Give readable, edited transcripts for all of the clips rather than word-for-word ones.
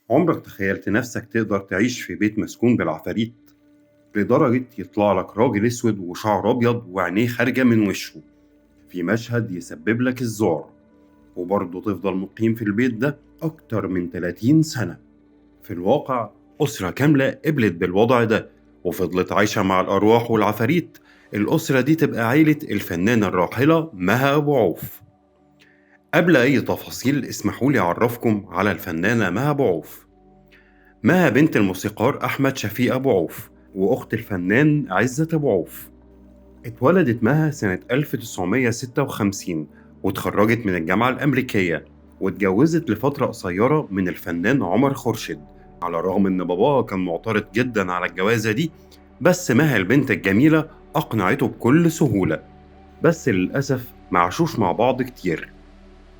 عمرك تخيلت نفسك تقدر تعيش في بيت مسكون بالعفاريت؟ لدرجة يطلع لك راجل اسود وشعر ابيض وعينيه خارجة من وشه في مشهد يسبب لك الذعر، وبرضه تفضل مقيم في البيت ده أكتر من 30 سنة. في الواقع أسرة كاملة قبلت بالوضع ده وفضلت عايشة مع الأرواح والعفاريت. الأسرة دي تبقى عيلة الفنانة الراحلة مها أبو عوف. قبل أي تفاصيل اسمحوا لي أعرفكم على الفنانة مها أبو عوف. مها بنت الموسيقار أحمد شفيق أبو عوف وأخت الفنان عزت أبو عوف. اتولدت مها سنة 1956 وتخرجت من الجامعة الأمريكية، واتجوزت لفترة قصيرة من الفنان عمر خورشيد، على الرغم إن باباها كان معترض جدا على الجوازة دي، بس مها البنت الجميلة أقنعته بكل سهولة. بس للأسف معشوش مع بعض كتير،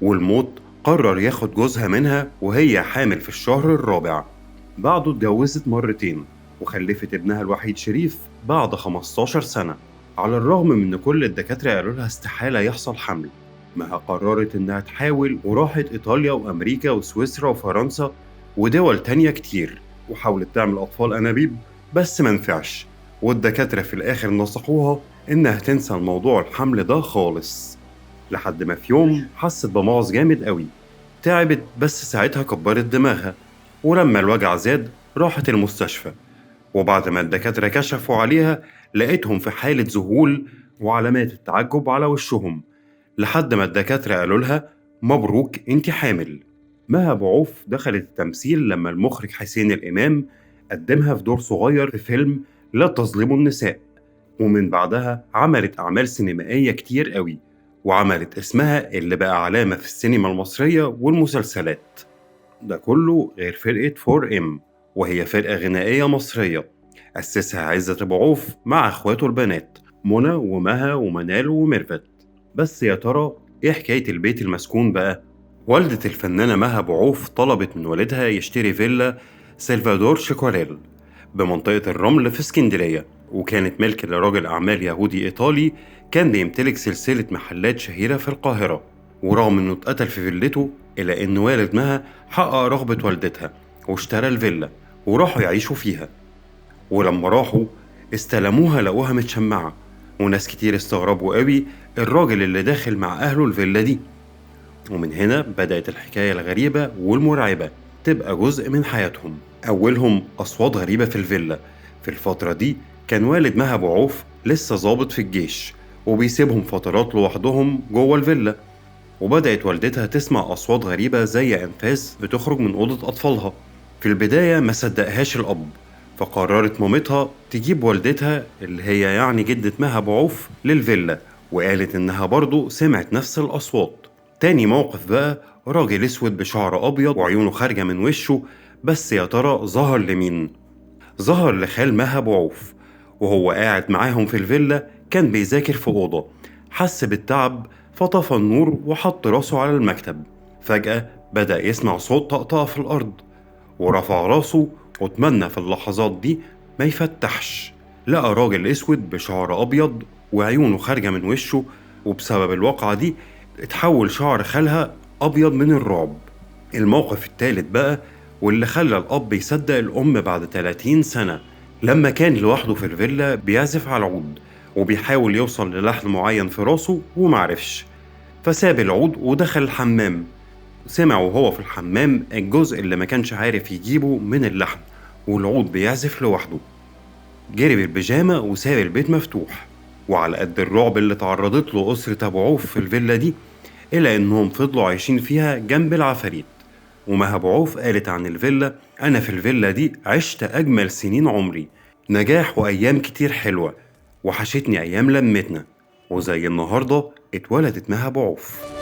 والموت قرر ياخد جوزها منها وهي حامل في الشهر الرابع. بعده اتجوزت مرتين وخلفت ابنها الوحيد شريف بعد 15 سنة، على الرغم من ان كل الدكاترة قالوا لها استحالة يحصل حمل. مها قررت انها تحاول وراحت ايطاليا وامريكا وسويسرا وفرنسا ودول تانية كتير، وحاولت تعمل اطفال انابيب بس منفعش، والدكاترة في الاخر نصحوها انها تنسى الموضوع الحمل ده خالص. لحد ما في يوم حست بمغص جامد قوي، تعبت بس ساعتها كبرت دماغها، ولما الوجع زاد راحت المستشفى، وبعد ما الدكاترة كشفوا عليها لقيتهم في حالة ذهول وعلامات التعجب على وشهم، لحد ما الدكاترة قالوا لها مبروك انت حامل. مها أبو عوف دخلت التمثيل لما المخرج حسين الإمام قدمها في دور صغير في فيلم لا تظلموا النساء، ومن بعدها عملت أعمال سينمائية كتير قوي، وعملت اسمها اللي بقى علامة في السينما المصرية والمسلسلات. ده كله غير فرقة 4M، وهي فرقة غنائية مصرية أسسها عزت أبو عوف مع أخواته البنات منى ومها ومنال وميرفت. بس يا ترى إيه حكاية البيت المسكون بقى؟ والدة الفنانة مها أبو عوف طلبت من والدها يشتري فيلا سلفادور شيكوريل بمنطقة الرمل في اسكندرية، وكانت ملك لراجل أعمال يهودي إيطالي كان بيمتلك سلسلة محلات شهيرة في القاهرة. ورغم إنه اتقتل في فيلته، إلا إن والد مها حقق رغبة والدتها واشترى الفيلا وراحوا يعيشوا فيها. ولما راحوا استلموها لقوها متشمعة، وناس كتير استغربوا قوي الراجل اللي داخل مع أهله الفيلا دي. ومن هنا بدأت الحكاية الغريبة والمرعبة تبقى جزء من حياتهم. أولهم أصوات غريبة في الفيلا. في الفترة دي كان والد مها أبو عوف لسه ضابط في الجيش وبيسيبهم فترات لوحدهم جوه الفيلا، وبدأت والدتها تسمع أصوات غريبة زي أنفاس بتخرج من أوضة أطفالها. في البداية ما صدقهاش الأب، فقررت مامتها تجيب والدتها اللي هي يعني جدة مها أبو عوف للفيلا، وقالت إنها برضو سمعت نفس الأصوات. تاني موقف بقى راجل اسود بشعر أبيض وعيونه خارجة من وشه، بس يا ترى ظهر لمين؟ ظهر لخال مها أبو عوف وهو قاعد معاهم في الفيلا، كان بيذاكر في أوضة، حس بالتعب فطفى النور وحط راسه على المكتب. فجأة بدأ يسمع صوت طقطقة في الأرض، ورفع راسه واتمنى في اللحظات دي ما يفتحش. لقى راجل اسود بشعر أبيض وعيونه خارجة من وشه، وبسبب الواقعة دي اتحول شعر خالها أبيض من الرعب. الموقف الثالث بقى واللي خلى الأب يصدق الأم بعد 30 سنة، لما كان لوحده في الفيلا بيعزف على العود وبيحاول يوصل للحن معين في راسه ومعرفش، فساب العود ودخل الحمام. سمع وهو في الحمام الجزء اللي ما كانش عارف يجيبه من اللحن والعود بيعزف لوحده. جري بالبيجامة وساب البيت مفتوح. وعلى قد الرعب اللي تعرضت له أسرة أبو عوف في الفيلا دي، إلا إنهم فضلوا عايشين فيها جنب العفاريت. ومها أبو عوف قالت عن الفيلا: أنا في الفيلا دي عشت أجمل سنين عمري، نجاح وأيام كتير حلوة، وحشتني أيام لمتنا. وزي النهاردة اتولدت مها أبو عوف.